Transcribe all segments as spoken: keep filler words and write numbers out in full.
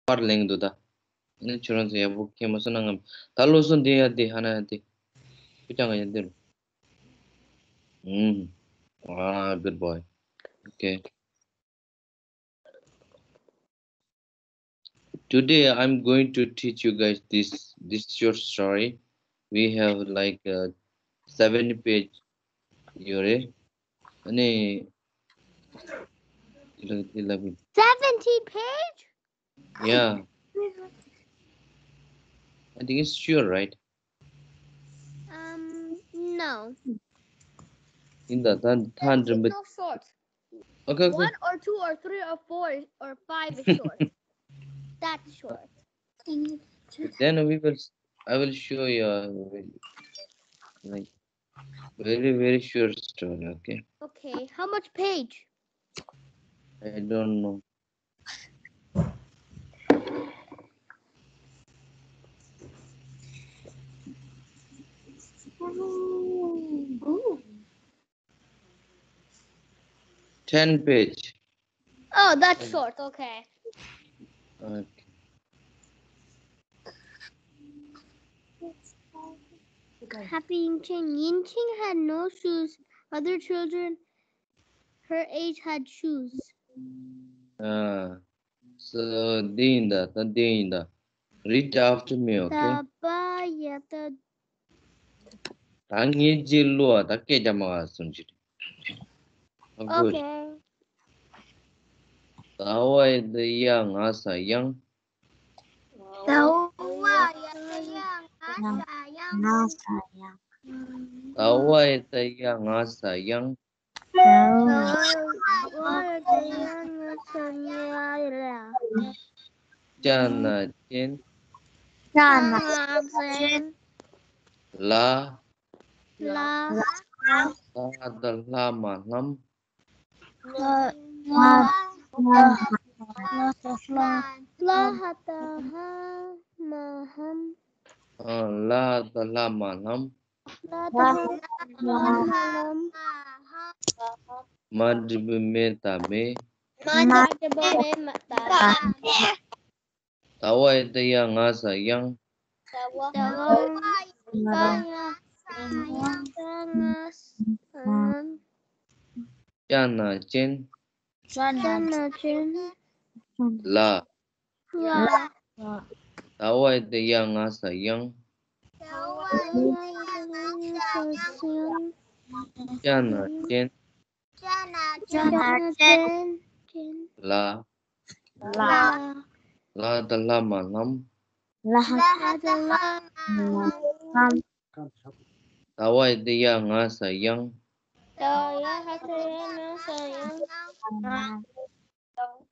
པར་ལེན་འདུག་ད། ཨ་ནི་ཁྱོད་རང་ཚོ་ཡག་པོ་མཁྱེན་མ་སོང་ན་ངམ། ད་ལོ་སོང་འདི་ཡ་འདི་ཧ་ན་ཡ་འདི། ཁུ་ཅང་ཡ་འདི་རུ། ཨུམ། Ah, good boy. Okay. Today I'm going to teach you guys this this short story. We have like uh, seventy page. ཡོད་རེད། ཨ་ནི། eleven. Seventy page? Yeah. I think it's sure, right? Um, no. ཡིན་ད། ད་ད་འགྲིམ་པ། So short. Okay, okay. One or two or three or four or five is short. That's short. Then we will, I will show you, uh, like, very, very short story, okay? Okay, how much page? I don't know. Ten page. Oh, that's short. Okay. Okay. Happy Yingqing. Yingqing had no shoes. Other children her age had shoes. Ah, so འདི་ཡིན་ད། ད་འདི་ཡིན་ད། Read after me, okay? ད་པ་ཡ་ད། ད་ངས་རྗེས་ལོ་ད་སྐད་རྒྱག་མ་ག་སུན་ཅི། Okay. ད་བ་ཡ་ད་ཡ་ང་ས་ཡང་། ད་བ་ཡ་ད་ཡ་ང་ས་ཡང་། ང་ས་ཡང་། ད་བ་ཡ་ད་ཡ་ང་ས་ཡང་། ད་བ་ཡ་ད་ཡ་ང་ས་ཡང་། ཅ་ན་ཅན། ཅ་ན་ཅན། ལ། ལ། ལ་ད་ལྷ་མ་ལྷམ། ལ། ལ། ལ་ཧ་ད་ལྷ་མ་ལྷམ། ལ་ད་ལྷ་མ་ལྷམ། ལ་ད་ལྷ་མ་ལྷམ། མ་འགྲེང་བུ་མེ་ད་མེ། མ་འགྲེང་བུ་མེ་ད་མེ། ད་བ་ཡ་ད་ཡ་ང་ས་ཡང་། ད་བ་ཡ་ད་ཡ་ང་ས་ཡང་། ཅ་ན་ཅན། ཅ་ན་ཅན། ལ། ལ། ད་བ་ཡ་ད་ཡ་ང་ས་ཡང་། ད་བ་ཡ་ད་ཡ་ང་ས་ཡང་། ཅ་ན་ཅན། ཅ་ན་ཅན། ལ། ལ། ལ་ད་ལྷ་མ་ལྷམ། ལ་ཧ་ད་ལྷ་མ་ལྷམ། ད་བ་ཡ་ད་ཡ་ང་ས་ཡང་། ད་བ་ཡ་ད་ཡ་ང་ས་ཡང་།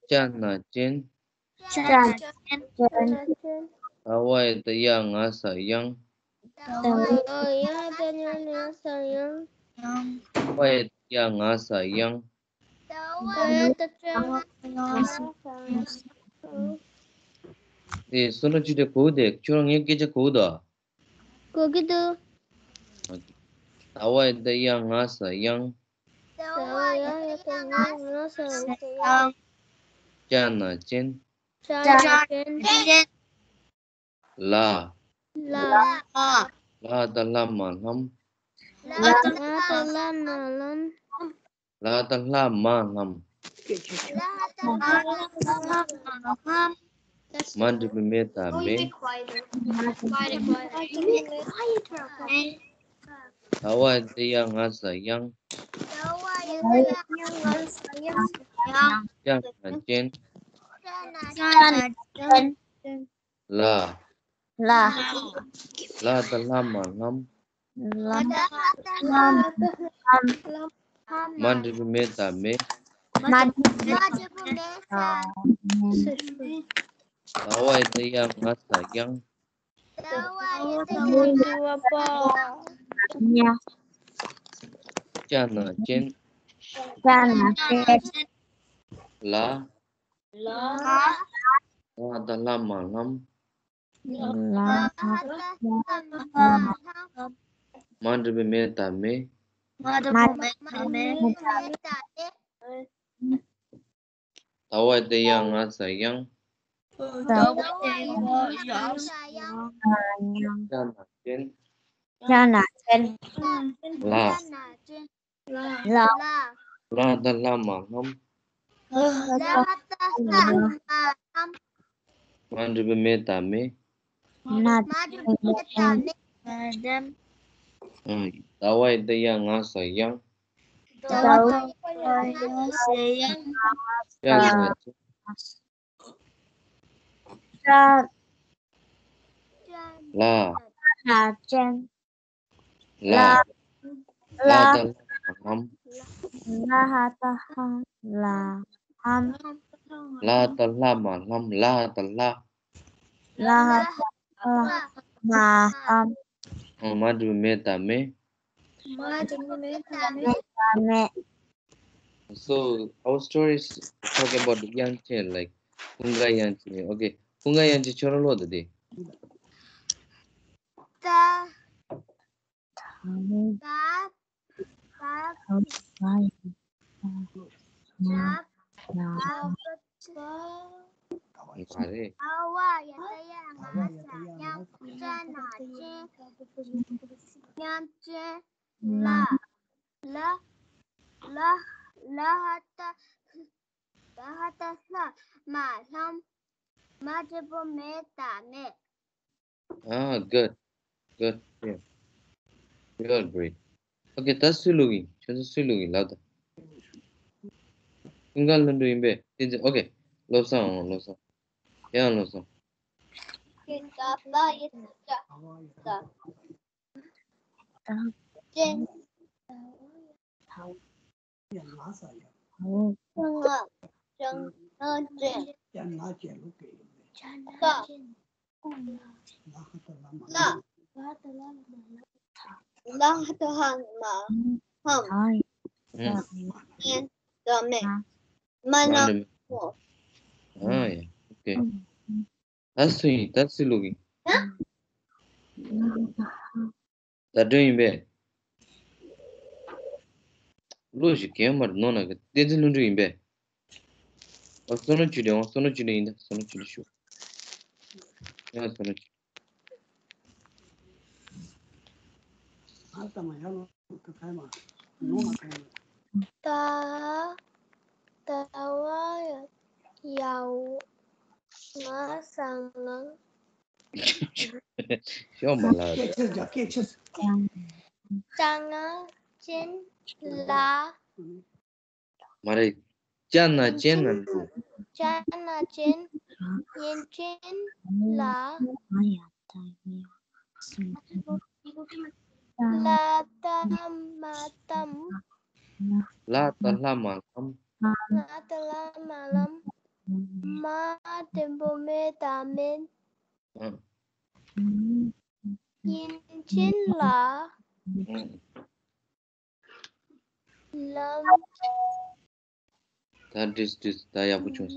ཅ་ན་ཅན། ཅ་ན་ཅན། ད་བ་ཡ་ད་ཡ་ང་ས་ཡང་། ད་བ་ཡ་ད་ཡ་ང་ས་ཡང་། ད་བ་ཡ་ད་ཡ་ང་ས་ཡང་། ད་བ་ཡ་ད་ཡ་ང་ས་ཡང་། དེ་སོ་ན་ཅི་དེ་གོ་དེ་ཁྱོད་ངའི་སྐད་ཆ་གོ་དོ། གོ་གི་འདུག་ད་བ་ཡ་ད་ཡ་ང་ས་ཡང་། ད་བ་ཡ་ད་ཡ་ང་ས་ཡང་། ཅ་ན་ཅན། ཅ་ན་ཅན། ལ། ལ། ལ་ད་ལྷ་མ་ལྷམ། ལ་ད་ལྷ་མ་ལྷམ། ལ་ད་ལྷ་མ་ལྷམ། མ་འགྲེང་བུ་མེ་ད་མེ། ད་བ་ཡ་ད་ཡ་ང་ས་ཡང་། ཅ་ན་ཅན། ལ། ལ། ལ་ད་ལྷ་མ་ལྷམ། ལ། ལ། མ་འགྲེང་བུ་མེ་ད་མེ། མ་འགྲེང་བུ་མེ་ད་མེ། ད་བ་ཡ་ད་ཡ་ང་ས་ཡང་། ཡ། ཅ་ན་ཅན། ཅ་ན་ཅན། ལ། ལ། ལ་ད་ལྷ་མ་ལྷམ། ལ། མ་འགྲེང་བུ་མེ་ད་མེ། མ་འགྲེང་བུ་མེ་ད་མེ། ད་བ་ཡ་ད་ཡ་ང་ས་ཡང་། ཟླ་བ་ཡར་ཡང་ཡང་། ཡང་ཡང་། ཅ་ན་ཅན། ཅ་ན་ཅན། ལ། ལ། ལ་དང་ལྷ་མ་ལྷམ། ལ་དང་ལྷ་མ་ལྷམ། མ་འགྲེང་བུ་མེ་ད་མེ། མ་འགྲེང་བུ་མེ་ད་མེ། ཟླ་བ་ཡ་བཏགས་ཡ་ང་ས་ཡང་། ཟླ་བ་ཡ་བཏགས་ཡ་ང་ས་ཡང་། ཅ་ན་ཅན། ལ། ལ་ཅན། ལ། ལ་ལ་དང་ལྷ་མ་ལྷམ། ལ་ལྷ་དང་ལྷ་མ་ལྷམ། ལ་དང་ལྷ་མ་ལྷམ། ལ་དང་ལྷ། ལ་ལྷ་དང་ལྷ་མ་ལྷམ། ཨོ། མ་འགྲེང་བུ་མེ་ད་མེ། མ་འགྲེང་བུ་མེ་ད་མེ། མེ་ད་མེ། So our story is talking about the དབྱངས་ཅན, like ཀུན་དགའ་དབྱངས་ཅན། Okay, ཀུན་དགའ་དབྱངས་ཅན་ཁྱོད་རང་ཀློག་དང་དེ། ད། ད། ད། མ་རེད། ཟླ་བ་ཡ་བཏགས་ཡ་ང་ས་ཡང་། ཅ་ན་ཅན། དབྱངས་ཅན། ལ། ལ། ལ། ལ་ལྷ་དང་། ལ་ལྷ་དང་ལྷ་མ་ལྷམ། མ་འགྲེང་བུ་མེ་ད་མེ། Ah, good. Good. Yeah. You are great. Okay, ད་སུས་ཀློག་གི་ཡིན། ཁྱོད་ཚོ་སུས་ཀློག་གི་ཡིན་ལབ་དང་། ཀུན་དགའ་ལྷུན་གྲུབ་ཡིན་པས། བསྟན་འཛིན། Okay, བློ་བཟང་། ཨོ། བློ་བཟང་། ཡང་བློ་བཟང་། ད་བ་ཡ་བཏགས་ད། ཅན། ང་ས་ཡང་། ང་། ཅ་ན་ཅན། ལ། ལ་ལྷ་དང་ལྷ་མ་ལྷམ། ལ་ལྷ་དང་ལྷ་མ་ལྷམ། ཨ། ཡ། ཡ། ད་མེ། མ་ན་མོ། ཨ་ཡ། Okay. ད་སུ་ཡིན། ད་སུས་ཀློག་གི་ཡིན། ཟླ་སྒྲོན་ཡིན་པས། བློ་ཞིག་གན་མར་ནོར་ན་གི། བསྟན་འཛིན་ལྷུན་གྲུབ་ཡིན་པས། ཨ། བསམ་བློ་བཅུག་དེ། འོ། བསམ་བློ་བཅུག་དེ་ཡིན་ད། བསམ་བློ་བཅུག་དེ་ཞུ། ཡང་བསམ་བློ་བཅུག་ད། ཟླ་བ་ཡ་ཡ་ང་ས་ཡང་། ཤོག་མ་ལ། ཅ་ན་ཅན། ལ། མ་རེད། ཅ་ན་ཅན་ན་འགྲོ། ཅ་ན་ཅན། དབྱངས་ཅན་ལ། ལ་དང་མ་ལྷམ། ལ་དང་ལྷ་མ་ལྷམ། ལ་དང་ལྷ་མ་ལྷམ། མ་འགྲེང་བུ་མེ་ད་མེ། ཨ། དབྱངས་ཅན་ལ། ཨ། ལམ། ད་འགྲིག་འགྲིག་ད་ཡག་པོ་བྱུང་།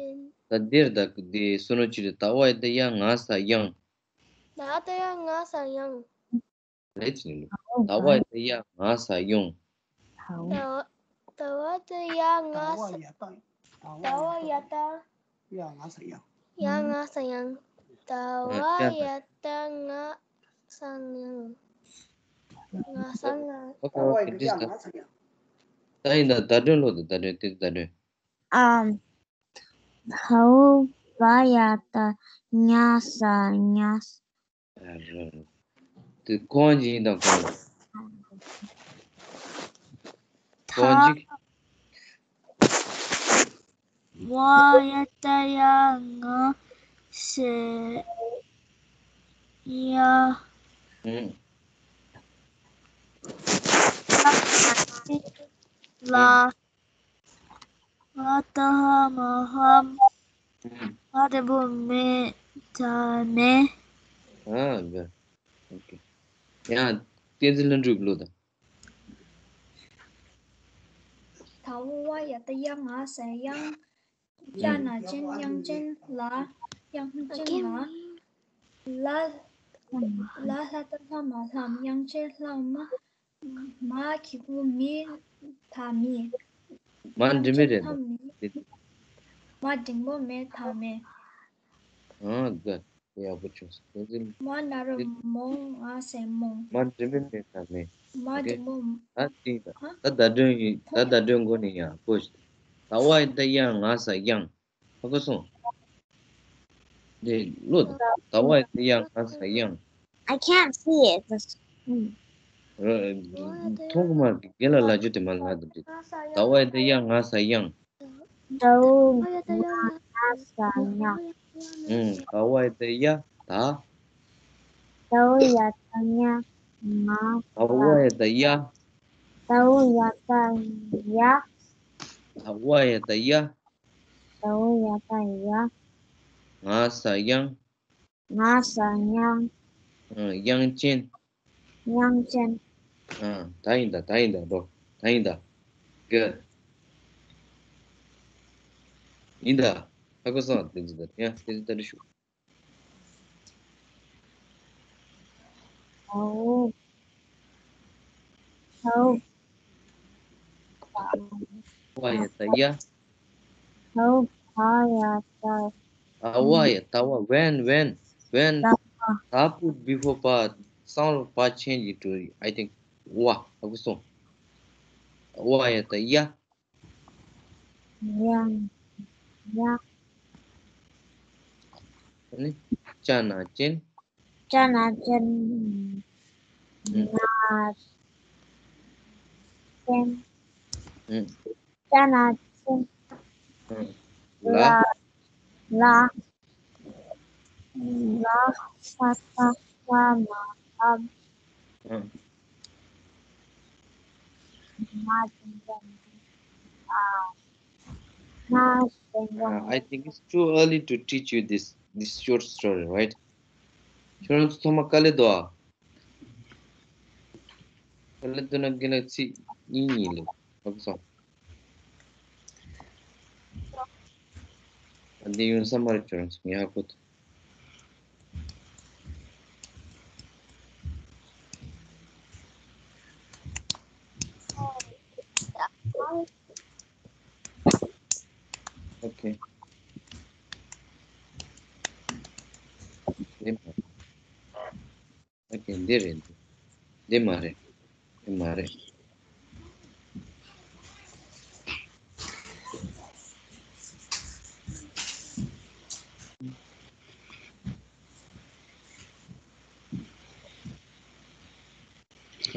ད་འདིར་ད་འདི་བསམ་བློ་བཅུག་དེ། ཟླ་བ་ཡ་བཏགས་ཡ་ང་ས་ཡང་། ཟླ་བ་ཡ་བཏགས་ཡ་ང་ས་ཡང་། རེད་ཅེ་ནི། ཟླ་བ་ཡ་བཏགས་ཡ་ང་ས་ཡང་། ཟླ་བ། ཟླ་བ་བཏགས་ཡ་ང་ས། ཟླ་བ་ཡ་བཏགས། ཡ་ང་ས་ཡང་། ཡ་ང་ས་ཡང་། ཟླ་བ་ཡ་བཏགས་ང་ས་ཡང་། ང་ས་ཡང་། Okay, okay, འགྲིག་ད། ད་ཡིན་ད། ཟླ་སྒྲོན་ཀློག་དང་། ཟླ་སྒྲོན། བསྟན་འཛིན་ཟླ་སྒྲོན། ཨམ། ཟླ་བ་ཡ་བཏགས་ཉ་ས་ཉ། དེ་ཁོང་ཅིག་ཡིན་དང་ཁོང་། ཁོང་ཅིག་བ་ཡ་བཏགས་ཡ་ང་ས་ཡ། ཨུམ། ལ། ལ་དང་ལྷ་མ་ལྷམ། ཨུམ། མ་འགྲེང་བུ་མེ་ད་མེ། ཨ། good. Okay. ཡང་བསྟན་འཛིན་ལྷུན་གྲུབ་ཀློག་དང་། ཟླ་བ་ཡ་བཏགས་ཡ་ང་ས་ཡང་། ཅ་ན་ཅན། དབྱངས་ཅན་ལ། དབྱངས་ཅན་ལ། ལ། ལ་ལྷ་དང་ལྷ་མ་ལྷམ། དབྱངས་ཅན་ལྷ་མ། མ་འགྲེང་བུ་མེ་ད་མེ། མ་འགྲེང་བུ་མེ་རེད། མ་འགྲེང་བུ་མེ་ད་མེ། ཨང་། ག་ཡག་པོ་བྱུང་སོང་། དེ་ཚོ་མ་ན་རོ་དེ་མོང་། ང་ཟེར་མོང་། མ་འགྲིམ་པའི་མེད་ད་མེད། མ་ཨོ་ཀེ། འགྲིམ་མོང་། ད་ཅིག་ད་ད་ཟླ་སྒྲོན་ཡིན། ད་ཟླ་སྒྲོན་མགོ་ནས་ཡང་ཀོ་ཞིག་ད་ཝའི་ད་ཡ་ང་ས་ཡང་། ཧ་གོ་སོང་། དེ་ལོ་ད་ཝའི་ད་ཡ་ང་ས་ཡང་། I can't see it. This- ཨུམ། མཐོང་གི་མ་རེད། རྒན་ལགས་ལབ་རྒྱུ་དེ་མ་ལབ་དང་འགྲིག་ད་ཝའི་ད་ཡ་ང་ས་ཡང་། ད་ཝའི་ད་ཡ་ང་ས་ཡང་། ཨུམ། ད་ཝའི་ད་ཡ་ད། ད་ཝའི་ཡ་ད་ཡ་ང་། ད་ཝའི་ད་ཡ། ད་ཝའི་ཡ་ད་ཡ། ད་ཝའི་ཡ་ད་ཡ། ད་ཝའི་ཡ་ད་ཡ། ང་ས་ཡང་། ང་ས་ཡང་། ཨང་། དབྱངས་ཅན། དབྱངས་ཅན། ཨང་། ད་ཡིན་ད། ད་ཡིན་ད་འགྲོ། ད་ཡིན་ད། ག་ཡིན་ད། ཧ་གོ་སོང་། དེ་ཚོ་ད་ཡང་དེ་ཚོ་ད་འདྲ་ཞུ། ཨོ། ཨོ། ཝའི་ཡ་ད་ཡ། ཨོ། ད་ཝའི་ཡ་ད། ད་ཝའི་ཡ་ད་ཝ། When, when, when ད་ཝ། ད་put before པ་སང་ལོ་པ་change it to, I think, ཝ། ཧ་གོ་སོང་། ཝའི་ཡ་ད་ཡ། ཡ། ཡ། ཨ་ནི། ཅ་ན་ཅན། ཅ་ན་ཅན། ཨུམ། ན། ཅན། ཨུམ། ཅ་ན་ཅན། ཨུམ། ལ། ལ། ལ། ལ། ས་ས་ས་ན་ལ། ཨུམ། ན་ཅན་ཅན། ཨ། ན་ཅན་ཅན། Uh, I think it's too early to teach you this, this short story, right? ཁྱོད་རང་ཚོ་ཚང་མ་དཀའ་ལས་འདུག་ཨ། དཀའ་ལས་འདུག་ན་རྒན་ལགས་ཚིག་གཉིས་གཉིས་ལབ། ཧ་གོ་སོང་། ཨ། འདི་ཡོང་ས་མ་རེད། ཁྱོད་རང་ཚོ་ངས་ཧ་གོ་ཐུབ། ཨོ་ཁེ། འདི་མ་རེད། ཨོ་ཁེ། འདི་རེད། འདི་མ་རེད། འདི་མ་རེད།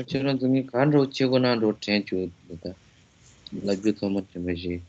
ཁྱོད་རང་ཚོ་ངས་ག་འདྲ་བྱེད་དགོས་ན་འདྲ་དྲན་བྱུང་། འདི་ལྟ་ལབ་རྒྱུ་ཐོག་མ་དྲན་པ་ཞིག་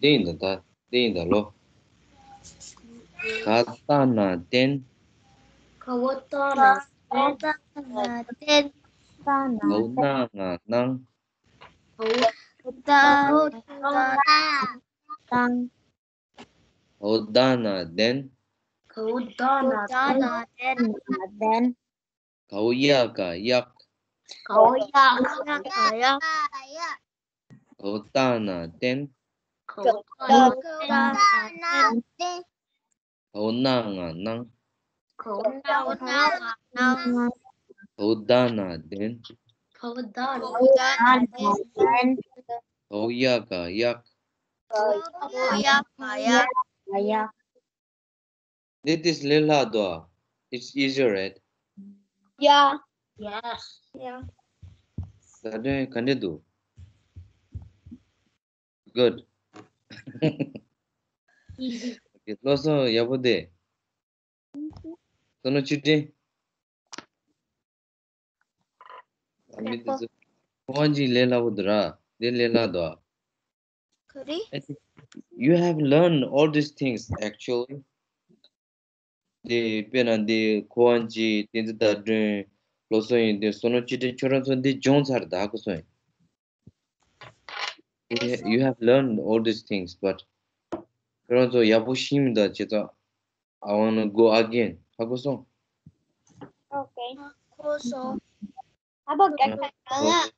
འདི་ཡིན་ད། ད་འདི་ཡིན་ད་ལོ། ག་ཏ་ན་བསྟན། ག་འོ་ཏ་ན་བསྟན། ག་འོ་ན་ང་གནང་། ག་འོ་ཏ་ན་བསྟན། ག་འོ་ད་ན་བསྟན། ག་འོ་ད་ན་བསྟན། ག་འོ་ཡ་ག་གཡག་གའོ་ཡ་ག་ཡ། གའོ་ཏ་ན་བརྟེན། གའོ་ཏ་ན་བརྟེན། གའོ་ན་ང་སྣང་། གའོ་ན་ང་སྣང་། གའོ་ད་ན་ལྡན། གའོ་ད་ན་ལྡན། གའོ་ཡ་ག་གཡག། གའོ་ཡ་ག་གཡག། This is ལས་སླ་དོ། It's easier, right? Yeah. Yes. Yeah. ད་དོན་ག་འདྲ་འདུག Good. Okay, བློ་སོང་ཡག་པོ་དེ། བསོད་ནམས་ཆོས་སྒྲོན། ཨ་མི་དེ་ཚོ། ཁོ་རང་གཅིག་ལས་སླ་པོ་འདུག་ར། དེ་ལས་སླ་འདུག་ཨ། ག་རེ། I think you have learned all these things actually. དེ་དཔེར་ན་དེ་ཁོ་རང་གཅིག་བསྟན་འཛིན་ཟླ་སྒྲོན། བློ་སོང་ཡིན་དེ་བསོད་ནམས་ཆོས་སྒྲོན། ཁྱོད་རང་ཚོ་འདི་སྦྱོང་ཚར་ད་ཧ་གོ་སོང་ཡིན། You ha- you have learned all these things, but ཁྱོད་རང་ཚོ་ཡག་པོ་ཤེས་མི་འདུག་བྱས་ཙང་། I wanna go again. ཧ་གོ་སོང་། Okay. ཧ་གོ་སོང་། ཧ་གོ་ག- ག- ག-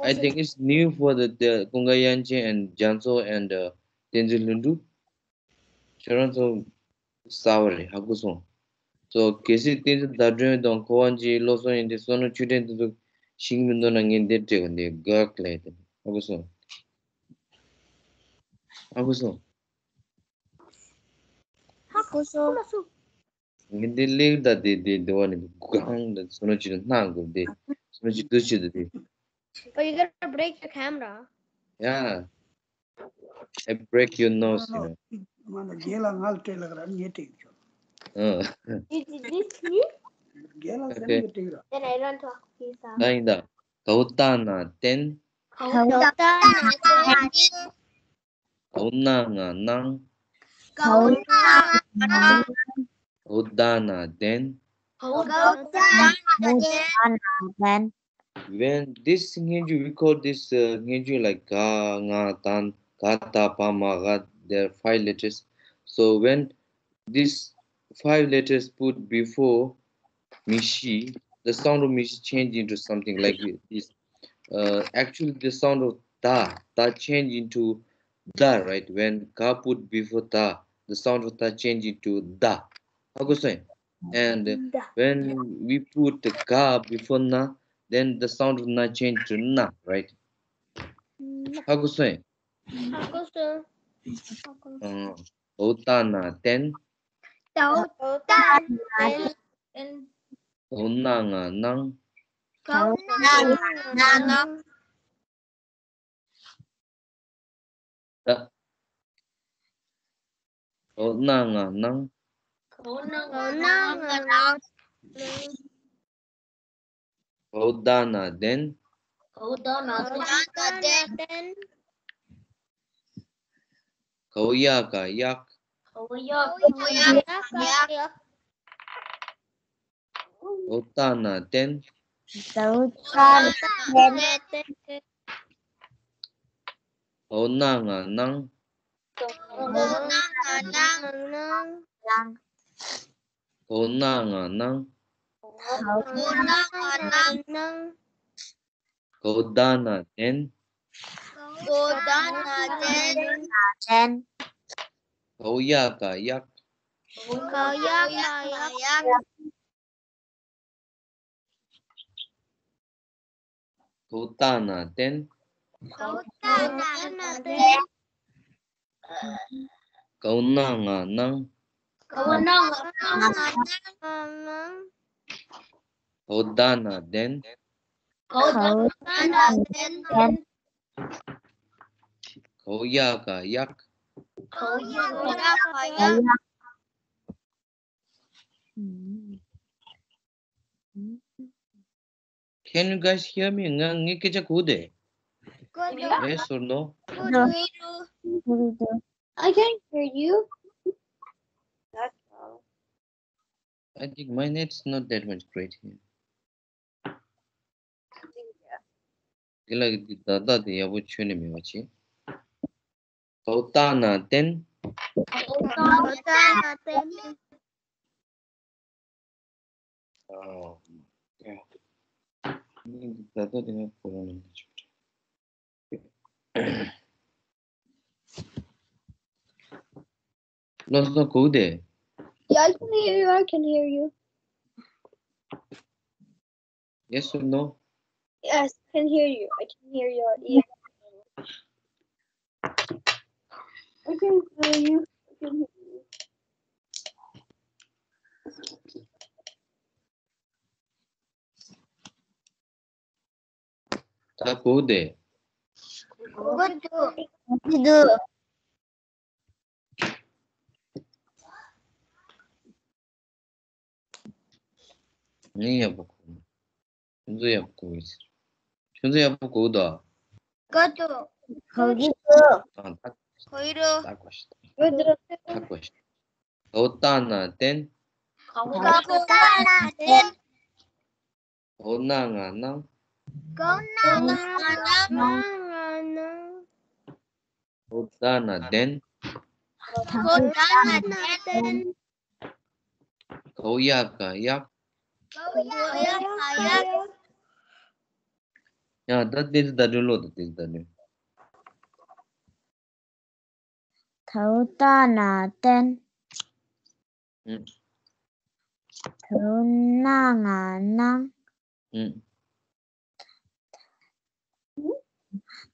I think it's new for the, the ཀུན་དགའ་དབྱངས་ཅན and རྒྱ་མཚོ and, uh, བསྟན་འཛིན་ལྷུན་གྲུབ། ཁྱོད་རང་ཚོ་གསར་པ་རེད། ཧ་གོ་སོང་། So གལ་སྲིད་བསྟན་འཛིན་ཟླ་སྒྲོན་དང་ཁོ་རང་གཅིག་བློ་སོང་ཡིན་དེ་བསོད་ནམས་ཆོས་སྒྲོན་དེ་ཚོ་ཤེས་ཀྱི་མི་འདུག་ན་ངས་འདིར་སྤྲད་གོ། འདི་ག་ལས་དེ། ཧ་གོ་སོང་། ཧ་གོ་སོང་། ཧ་གོ་སོང་། ངས་འདི་ལེགས་ད་དེ་དེ་དེ་བ་ནི་གང་ད་བསོད་ནམས་ཆོས་སྒྲོན་སྣང་དགོས་དེ། བསོད་ནམས་ཆོས་སྒྲོན་ཆེད་དུ་དེ། But you gotta break your camera. Yeah. I break your nose, you know. མ་ན་རྒན་ལགས་ང་ལ་སྤྲད་ལབ་ར། ངས་སྤྲད་ཆོག་ཨ། Did you this me? རྒན་ལགས་ཟེར་Okay. ནས་སྤྲད་ར། Then I don't talk, please. ད་ཡིན་ད། གའོ་ཏ་ན་བརྟེན། གའོ་ཏ་ན་བརྟེན། གའོ་ན་ང་སྣང་། གའོ་ན་ང་སྣང་། གའོ་ད་ན་ལྡན། གའོ་ད་ན་ལྡན། When this སྙན་བརྒྱུད, we call this, uh, སྙན་བརྒྱུད་like ག་ང་ད་ག་ད་བ་མ་ག, there are five letters. So when these five letters put before མི་ཤི, the sound of མི་ཤི change into something like this. Uh, actually, the sound of ད, ད change into ད, right? When ག put before ད, the sound of ད change into ད. ཧ་གོ་སོང་། And when we put ག before ན, then the sound of ན change to ན, right? ཧ་གོ་སོང་། ཧ་གོ་སོང་། ཨ། གའོ་ཏ་ན་བརྟེན། གའོ་ཏ་ན་བརྟེན། གའོ་ན་ང་སྣང་། གའོ་ན་ང་སྣང་། ད། གའོ་ན་ང་སྣང་། གའོ་ན་ང་སྣང་། གའོ་ད་ན་ལྡན། གའོ་ད་ན་ལྡན། གའོ་ཡ་ག་གཡག། གའོ་ཡ་ག་གཡག། གའོ་ཏ་ན་བརྟེན། གའོ་ཏ་ན་བརྟེན། གའོ་ན་ང་སྣང་། གའོ་ན་ང་སྣང་། གའོ་ན་ང་སྣང་། གའོ་ན་ང་སྣང་། གའོ་ད་ན་ལྡན། གའོ་ད་ན་ལྡན། གའོ་ཡ་ག་གཡག། གའོ་ཡ་ག་གཡག། གའོ་ཏ་ན་བརྟེན། གའོ་ཏ་ན་བརྟེན། གའོ་ན་ང་སྣང་། གའོ་ན་ང་སྣང་། གའོ་ད་ན་ལྡན། གའོ་ད་ན་ལྡན། གའོ་ཡ་ག་གཡག། གའོ་ཡ་ག་གཡག། Can you guys hear me? ང་ངའི་སྐད་ཆ་གོ་བདེ། Yes or no? I can hear you. That's all. I think my net is not that much great here. དེ་ལ་གི་ད་ལྟ་དེ་ཡག་པོ་ཆོད་ནི་མེད་པ་བྱས། གའོ་ཏ་ན་བརྟེན། གའོ་ཏ་ན་བརྟེན། Oh, yeah. ད་ལྟ་དེ་ནས་ཁོ་རང་ལ་ཆུ་བློ་བཟང་གོ་དེ། Yeah, I can hear you. I can hear you. Yes or no? Yes, I can hear you. I can hear your ear. I can hear you. I can hear you. ད་གོ་དེ། གོ་གི་འདུག་གོ་གི་འདུག་ངས་ཡག་པོ་གོ་མ། ཁྱོད་ཚོ་ཡག་པོ་གོ་གི་ཟེར། ཁྱོད་ཚོ་ཡག་པོ་གོ་གི་འདུག་གོ་གི་འདུག་ཨ། ད་གོ་ཡི་རོ། ད་གོ་ཤི། ད་གོ་ཤི། ག་འོག་ཏ་ན་བརྟེན། ག་འོག་ཏ་ན་བརྟེན། ག་འོག་ན་ང་ནང་། ག་འོག་ན་ང་ནང་། ག་འོག་ཏ་ན་བརྟེན། ག་འོག་ཏ་ན་བརྟེན། ག་འོག་ཡ་ག་ཡག་ག་འོག་ཡ་ག་ཡག་ཡ། ད་དེ་ཚོ་བརྡ་སྤྲོད་ཀློག་དང་། དེ་ཚོ་བརྡ་སྤྲོད། ག་འོག་ཏ་ན་བརྟེན། ཨུ། ག་འོག་ན་ང་ནང་། ཨུ།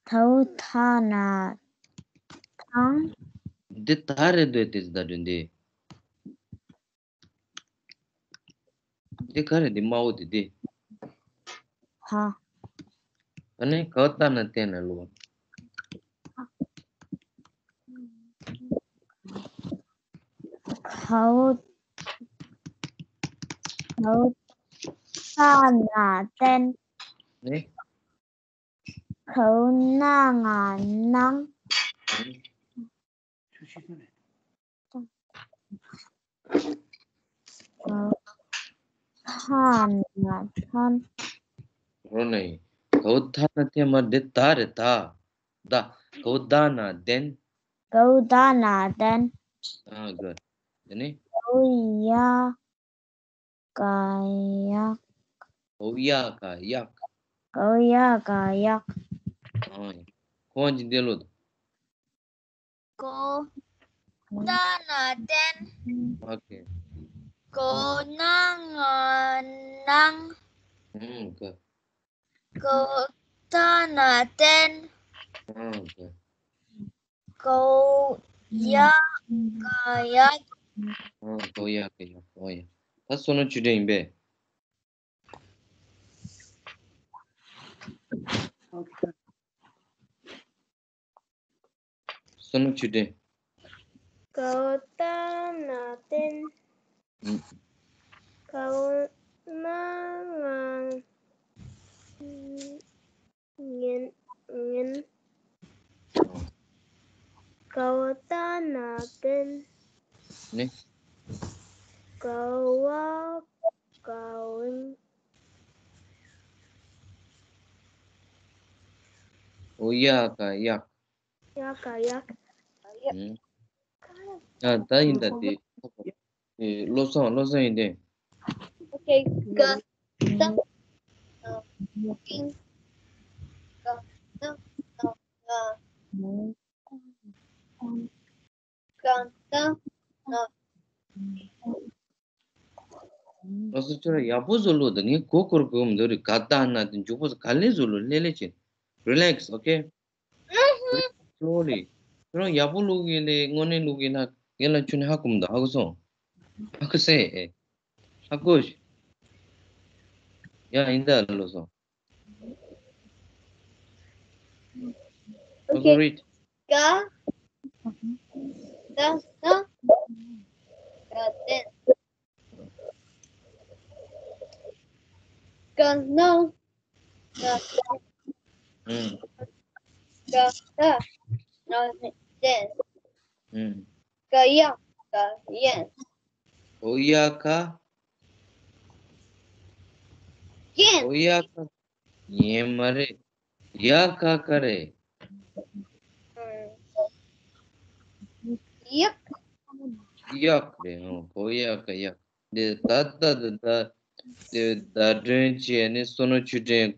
ག་འོག་ཐ་ན་ཐང་། འདི་ད་རེད་འདོད་དེ་ཚོ་བརྡ་སྤྲོད་འདི། འདི་ག་རེ་འདི་དམར་པོ་འདི་འདི། ཧ། ཨ་ནི་ག་འོག་ཏ་ན་བརྟེན་ལ་ཀློག་ག་འོག་ག་འོག་ཏ་ན་བརྟེན། ནི། ག་འོག་ན་ང་ནང་། ཨུ། ག་འོག་ཐ་ན་ཐང་། རོ་ནི། ག་འོག་ཐ་ན་བརྟེན་མ། འདི་ད་རེད་ད། ད། ག་འོག་ད་ན་བརྟེན། ག་འོག་ད་ན་བརྟེན། ཨ། ག་འོག་ཡ་ག་ཡག་ག་འོག་ཡ་ག་ཡག་ག་འོག་ཡ་ག་ཡག་ཨ། ཁོང་གིས་འདི་ཀློག་དང་། ག་འོག་ཏ་ན་བརྟེན། ཨོ་ཁེ། ག་འོག་ན་ང་ནང་། ཨུ། ག་ག་འོག་ཏ་ན་བརྟེན། ཨོ་ཁེ། ག་འོག་ཡ་ག་ཡག་ཨོ། ག་འོག་ཡ་ག་ཡག་ཨོ་ཡ། ད་བསོད་ནམས་ཆོས་སྒྲོན་ཡིན་པས། བསོད་ནམས་ཆོས་སྒྲོན། ག་འོག་ཏ་ན་བརྟེན། ཨུ། ག་འོག་ན་ང་ནང་། ག་འོག་ཏ་ན་བརྟེན། ནི། ག་འོག་ག་འོག་ཨོ་ཡ་ག་ཡག་ཡ་ག་ཡག་ཨུ། ཨ། ད་ཡིན་ད་དེ། ཨེ། བློ་བཟང་། བློ་བཟང་ཡིན་ཏེ། ཨོ་ཁེ། ག་ཏ་ན་ཏིང་། ག་ཏ་ན་ང་། ག་ཏ་ན། བློ་བཟང་ཁྱོད་རང་ཡག་པོ་བཟོ་ཀློག་དང་། ངས་གོ་སྐོར་གོ་མི་འདུག་རེད། ག་ཏ་ན་དེ་མགྱོགས་པོ་ག་ལེ་བཟོ་ཀློག་ལེ་ལེ་བྱེད། Relax, okay? Slowly. ཁྱོད་རང་ཡག་པོ་ཀློག་གི་ལེ། དངོས་གནས་ཀློག་གི་ལ་ངས་ལ་ཁྱོད་ནི་ཧ་གོ་མི་འདུག་ཧ་གོ་སོང་། ཧ་གོ་སོང་། ཨེ། ཧ་གོ་ཤི། ཡ། ཡིན་ད་བློ་བཟང་། Okay. Read. ག་ཏ་ན་ཏིང་། ག་འོག་ན་ང་། ཨུ། ག་ཏ་ན་ཏིང་། ཨུ། ག་འོག་ག་ཡག་ཨོ་ཡ་ག་ཡག་ཨོ་ཡ་ག་ཡིན་མ་རེད། ཡ་ག་ག་རེད། ཡག་ཡག་རེད། ཨོ། ཨོ་ཡ་ག་ཡག་འདི་ད་ལྟ་དེ་ད་དེ་བརྡ་སྤྲོད་བྱས་ནས་བསོད་ནམས་ཆོས་སྒྲོན་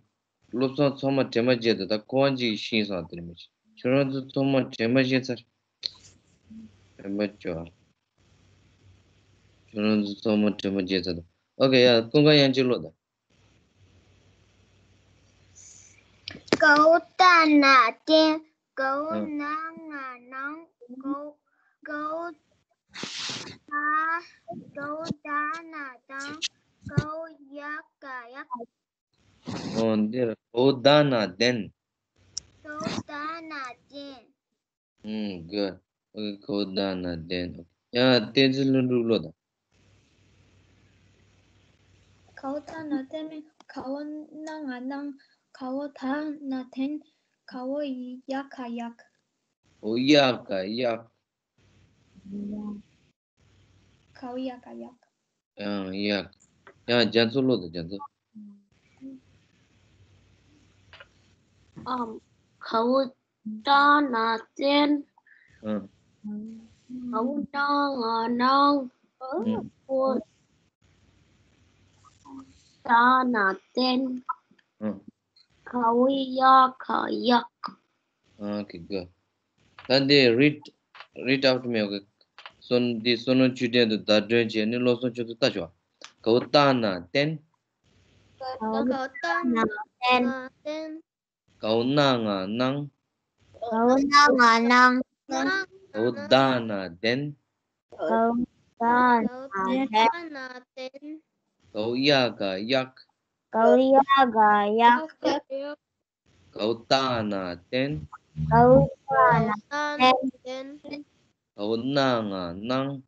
བློ་བཟང་ཚང་མ་དྲན་པ་བརྗེད་འདུག་ད་ཁོ་རང་གཅིག་ཤེས་སོང་། དེ་ནི་མི་ཤེས། ཁྱོད་རང་ཚོ་ཚང་མ་དྲན་པ་བརྗེད་ཚར། དྲན་པ་བྱོས། ཁྱོད་རང་ཚོ་ཚང་མ་དྲན་པ་བརྗེད་ཚར་འདུག་ཨོ་ཀེ། ཡ། ཀུན་དགའ་དབྱངས་ཅན་ཀློག་དང་། གའུ་ཏ་ན་ཏན། གའུ་ཨ། ན་ང་ནང་། གའུ། གའུ་ད། གའུ་ད་ན་དང་། གའུ་ཡ་ག་ཡག་ཨོ། འདིར་གའུ་ད་ན་ཏན། གའུ་ད་ན་ཏན། ཨུམ། ག་ཨོ་ཀེ། གའུ་ད་ན་ཏན། ཡ། བསྟན་འཛིན་ལྷུན་གྲུབ་ཀློག་དང་། གའུ་ཏ་ན་ཏན་ནི། གའུ་ན་ང་ནང་། གའུ་ད་ན་ཏན། གའུ་ཡ་ག་ཡག་གའུ་ཡ་ག་ཡག་གའུ་ཡ་ག་ཡག་ཡང་ཡག་ཡང་རྒྱ་མཚོ་ཀློག་དང་། རྒྱ་མཚོ། ཨམ། གའུ་ཏ་ན་ཏན། ཨ། གའུ་ན་ང་ནང་། ཨ། གའུ་ཏ་ན་ཏན། ཨ། གའུ་ཡ་ག་ཡག་ཨ་ཀེ། ག་ད་འདི་read, read out me, okay? སོ་འདི་བསོད་ནམས་ཆོས་སྒྲོན་དུ་བརྡ་སྒྲོན་བྱས་ནས་བློ་བཟང་ཁྱོད་ཚོ་ལྟ་ཆོག་གའུ་ཏ་ན་ཏན། གའུ་ཏ་ན་ཏན། གའུ་ན་ང་ནང་། གའུ་ན་ང་ནང་། གའུ་ད་ན་ཏན། གའུ་ད་ན་ཏན། གའུ་ཡ་ག་ཡག་གའུ་ཡ་ག་ཡག་གའུ་ཏ་ན་ཏན། གའུ་ཏ་ན་ཏན། གའུ་ན་ང་ནང་།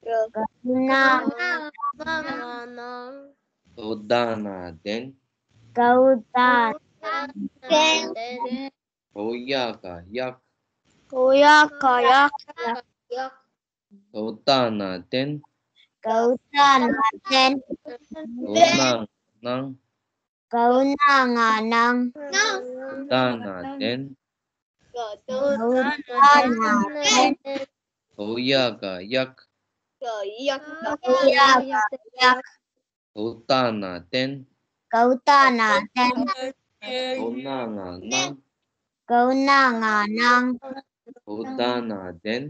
གའུ་ན་ང་ནང་། གའུ་ད་ན་ཏན། གའུ་ད་ན་ཏན། གའུ་ཡ་ག་ཡག་གའུ་ཡ་ག་ཡག་གའུ་ཏ་ན་ཏན། གའུ་ཏ་ན་ཏན། གའུ་ན་ང་ནང་། གའུ་ན་ང་ནང་། གའུ་ཏ་ན་ཏན། གའུ་ཏ་ན་ཏན། གའུ་ཡ་ག་ཡག་གའུ་ཡ་ག་ཡག་གའུ་ཏ་ན་ཏན། གའུ་ཏ་ན་ཏན། གའུ་ན་ང་ནང་། གའུ་ན་ང་ནང་། གའུ་ཏ་ན་ཏན།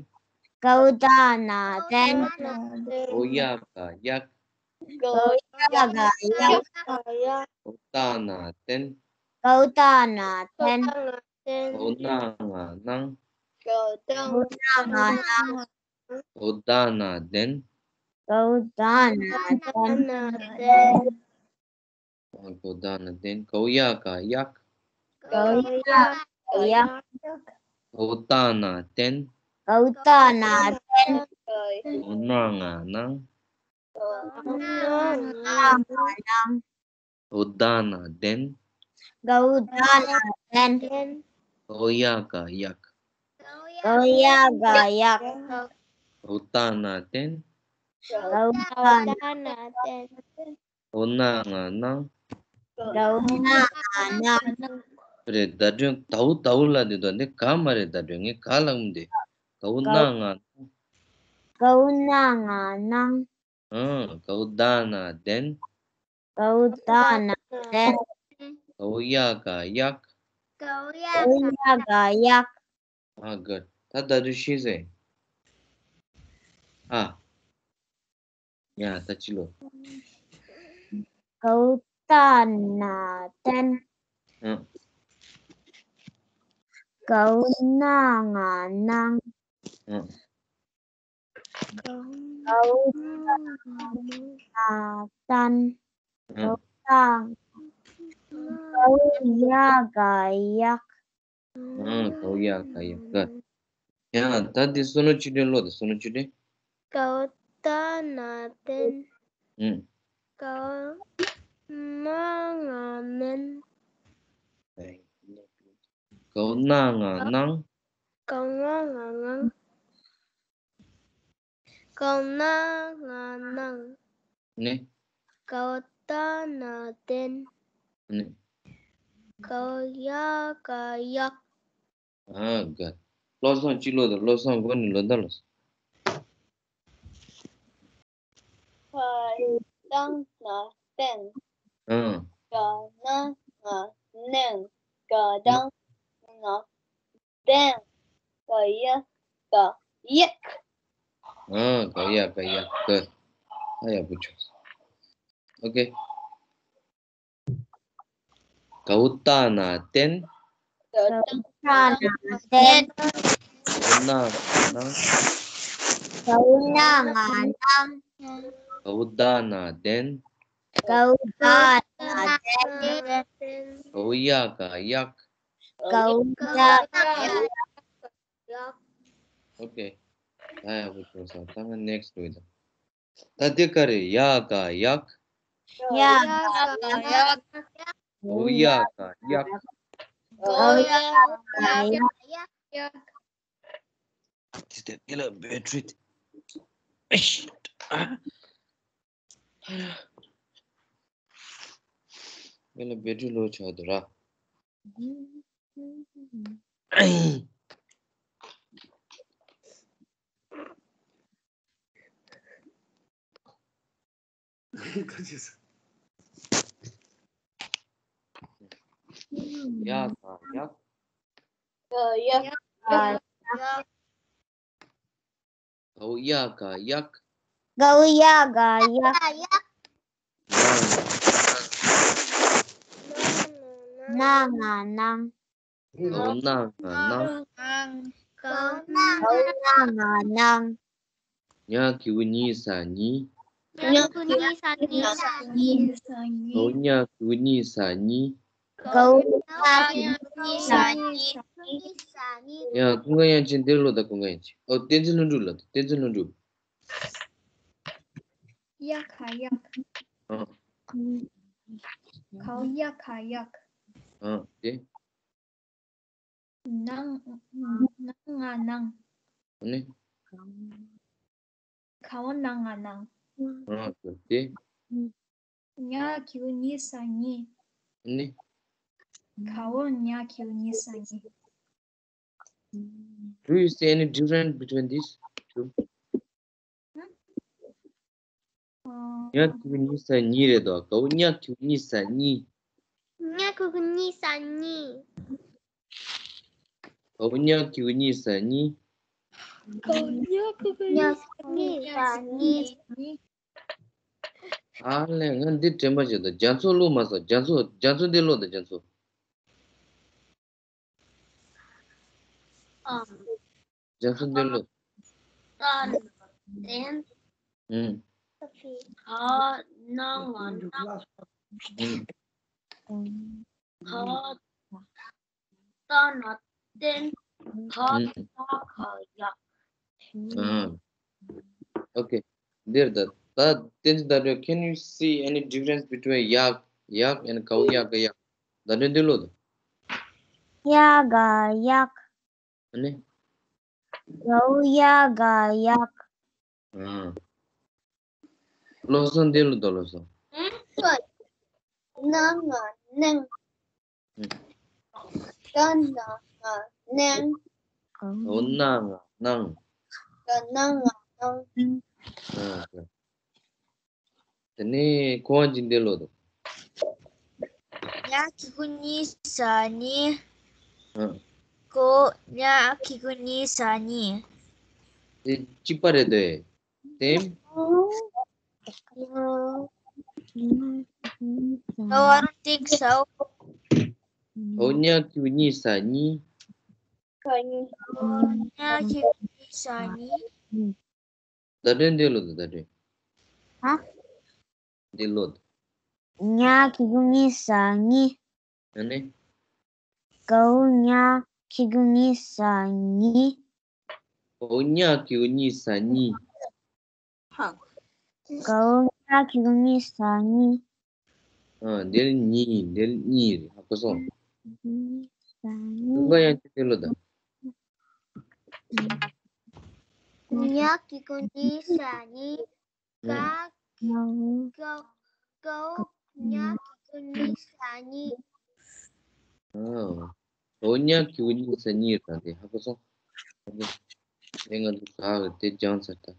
གའུ་ཏ་ན་ཏན། གའུ་ཡ་ག་ཡག་གའུ་ཡ་ག་ཡག་གའུ་ཏ་ན་ཏན། གའུ་ཏ་ན་ཏན། གའུ་ན་ང་ནང་། གའུ་ན་ང་ནང་། གའུ་ཏ་ན་ཏན། གའུ་ཏ་ན་ཏན། གའུ་ཏ་ན་ཏན། གའུ་ཡ་ག་ཡག་གའུ་ཡ་ག་ཡག་གའུ་ཏ་ན་ཏན། གའུ་ཏ་ན་ཏན། གའུ་ན་ང་ནང་། གའུ་ན་ང་ནང་། གའུ་ཏ་ན་ཏན། གའུ་ཏ་ན་ཏན། གའུ་ཡ་ག་ཡག་གའུ་ཡ་ག་ཡག་གའུ་ཏ་ན་ཏན། གའུ་ཏ་ན་ཏན། གའུ་ན་ང་ནང་། གའུ་ན་ང་ནང་། རེད། བརྡ་སྒྲོན་དའུ་དའུ་ལ་འདི་དོ་འདི་ག་མ་རེད། བརྡ་སྒྲོན་ངས་ག་ལབ་མི་འདུག་གའུ་ན་ང་ནང་། གའུ་ན་ང་ནང་། ཨང་། གའུ་ཏ་ན་ཏན། གའུ་ཏ་ན་ཏན། གའུ་ཡ་ག་ཡག་གའུ་ཡ་ག་ཡག་ཨ་ག་ད་ད་དུ་ཤེས་སོང་། ཨ། ཡ་ད་ཅི་ལོ། གའུ་ཏ་ན་ཏན། ཨ། གའུ་ན་ང་ནང་། ཨ། གའུ་ཏ་ན་ཏན། ཨ། གའུ་ཏ། གའུ་ཡ་ག་ཡག་ཨ། གའུ་ཡ་ག་ཡག་ཡ། ད་འདི་བསོད་ནམས་ཆོས་སྒྲོན་ཀློག་དང་། བསོད་ནམས་ཆོས་སྒྲོན། གའུ་ཏ་ན་ཏན། ཨུམ། གའུ་ན་ང་ནན། གའུ་ན་ང་ནང་། གའུ་ན་ང་ནང་། གའུ་ན་ང་ནང་། ནི། གའུ་ཏ་ན་ཏན། ནི། གའུ་ཡ་ག་ཡག་ཨ་ག་བློ་བཟང་གཅིག་ལོ་དང་། བློ་བཟང་མགོ་ནས་ལོ་ད་ལོ། གའུ་ཏ་ན་ཏན། ཨ། གའུ་ན་ང་ནན། ནང་། ག་དང་ང་། ལྡན། ག་ཡ་ག་ཡག་ཨ། ག་ཡ་ག་ཡག་ག་ཨ་ཡག་པོ་བྱུང་སོང་། ཨོ་ཀེ། གའུ་ཏ་ན་བསྟན། གའུ་ཏ་ན་བསྟན། གའུ་ན་ང་གནང་། གའུ་ན་ང་གནང་། གའུ་ད་ན་བསྟན། གའུ་ད་ན་བསྟན། གའུ་ཡ་ག་ཡག་གའུ་ཡ་ག་ཡག་ཨོ་ཀེ། ད་ཡག་པོ་བྱུང་སོང་། ད་ང་ནེག་སི་ཊི་འགྲོ་ཡིན་ད། ད་འདི་ག་རེད། ཡ་ག་ཡག་ཡ་ག་ཡག་གའུ་ཡ་ག་ཡག་གའུ་ཡ་ག་ཡག་ཨ་ཙི་དེ་ངེད་ལ་བེ་ཊི་རི་དེ། ཨེ་ཤི། ངེད་ལ་བེ་ཊི་རི་ལོ་ཆགས་འདུག་ར། ཡ་ག་ཡག་ཡ་ག་ཡག་གའུ་ཡ་ག་ཡག་གའུ་ཡ་ག་ཡག་ན་ང་གནང་། གའུ་ན་ང་གནང་། གའུ་ན་ང་གནང་། ཉ་གི་གུ་ཉི་ས་ཉིད། ཉ་གི་གུ་ཉི་ས་ཉིད། གའུ་ཉ་གི་གུ་ཉི་ས་ཉིད། གའུ་ཉ་གི་གུ་ཉི་ས་ཉིད། ཡ། ཀུན་དགའ་དབྱངས་ཅན་འདིར་ལོག་དང་། ཀུན་དགའ་དབྱངས་ཅན། ཨོ། བསྟན་འཛིན་ལྷུན་གྲུབ་ལ་དང་། བསྟན་འཛིན་ལྷུན་གྲུབ། ཡ་ག་ཡག་ཨ། གའུ་ཡ་ག་ཡག་ཨ། དེ། ན་ང་གནང་། ཨ་ནི། གའུ་ན་ང་གནང་། ཨ། དེ། ཉ་གི་གུ་ཉི་ས་ཉིད། ཨ་ནི། གའུ་ཉ་གི་གུ་ཉི་ས་ཉིད། Do you see any difference between these two? ཨ། ཉ་གི་གུ་ཉི་ས་ཉིད་རེད་དོ། གའུ་ཉ་གི་གུ་ཉི་ས་ཉིད། ཉ་གི་གུ་ཉི་ས་ཉིད། གའུ་ཉ་གི་གུ་ཉི་ས་ཉིད། གའུ་ཉ་གི་གུ་ཉི་ས་ཉིད། ཨ་ལས། ང་འདི་དྲན་པ་བྱེད་དོ། རྒྱ་མཚོ་ཀློག་མ་སོང་། རྒྱ་མཚོ། རྒྱ་མཚོ་འདི་ཀློག་དང་། རྒྱ་མཚོ། ཨ། རྒྱ་མཚོ་འདི་ཀློག་ད་ན་བསྟན། ཨུམ། ག་ན་ང་གནང་། ཨུམ། གའུ་ད་ན་བསྟན། གའུ་ཡ་ག་ཡག་ཨ། ཨོ་ཀེ། འདིར་ད། ད་བསྟན་འཛིན་ཟླ་སྒྲོན། Can you see any difference between ཡག་ཡག་and གའུ་ཡ་ག་ཡག་ཟླ་སྒྲོན་འདི་ཀློག་དང་། ཡ་ག་ཡག་ཨ་ནི། གའུ་ཡ་ག་ཡག་ཨ། བློ་བཟང་འདི་ཀློག་དང་། བློ་བཟང་། ན་ང་གནང་། ཨུམ། ག་ན་ང་གནང་། གའུ་ན་ང་གནང་། ག་ན་ང་གནང་། ཨ། དེ་ནས་ཁོང་གིས་འདི་ཀློག་དང་། ཉ་གི་གུ་ཉི་ས་ཉིད། ཨ། གའུ་ཉ་གི་གུ་ཉི་ས་ཉིད། དེ་གཅིག་པ་རེད་དེ། དེ། No, I don't think so. གའུ་ཉ་གི་གུ་ཉི་ས་ཉིད། གའུ་ཉ་གི་གུ་ཉི་ས་ཉིད། ཟླ་སྒྲོན་འདི་ཀློག་དང་། ཟླ་སྒྲོན། ཧ། འདི་ཀློག་དང་། ཉ་གི་གུ་ཉི་ས་ཉིད། ཨ་ནི། གའུ་ཉ་གི་གུ་ཉི་ས་ཉིད། གའུ་ཉ་གི་གུ་ཉི་ས་ཉིད། ཧ། གའུ་ཉ་གི་གུ་ཉི་ས་ཉིད། ཨ། འདིར་ཉི། འདིར་ཉི་རེད། ཧ་གོ་སོང་། ཉི་ས་ཉིད། ཀུན་དགའ་དབྱངས་ཅན་འདི་ཀློག་དང་། ཉ་གི་གུ་ཉི་ས་ཉིད། ག་གའུ་གའུ་ཉ་གི་གུ་ཉི་ས་ཉིད། ཨ། གའུ་ཉ་གི་གུ་ཉི་ས་ཉིད་རེད་དེ། ཧ་གོ་སོང་། དེ་ང་ཚོ་ག་གི་དེ་སྦྱངས་ཚར་ད།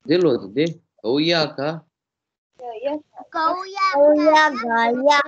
འདི་ཀློག་དང་། འདི། གའུ་ཡ་ག་གའུ་ཡ་ག་ཡག་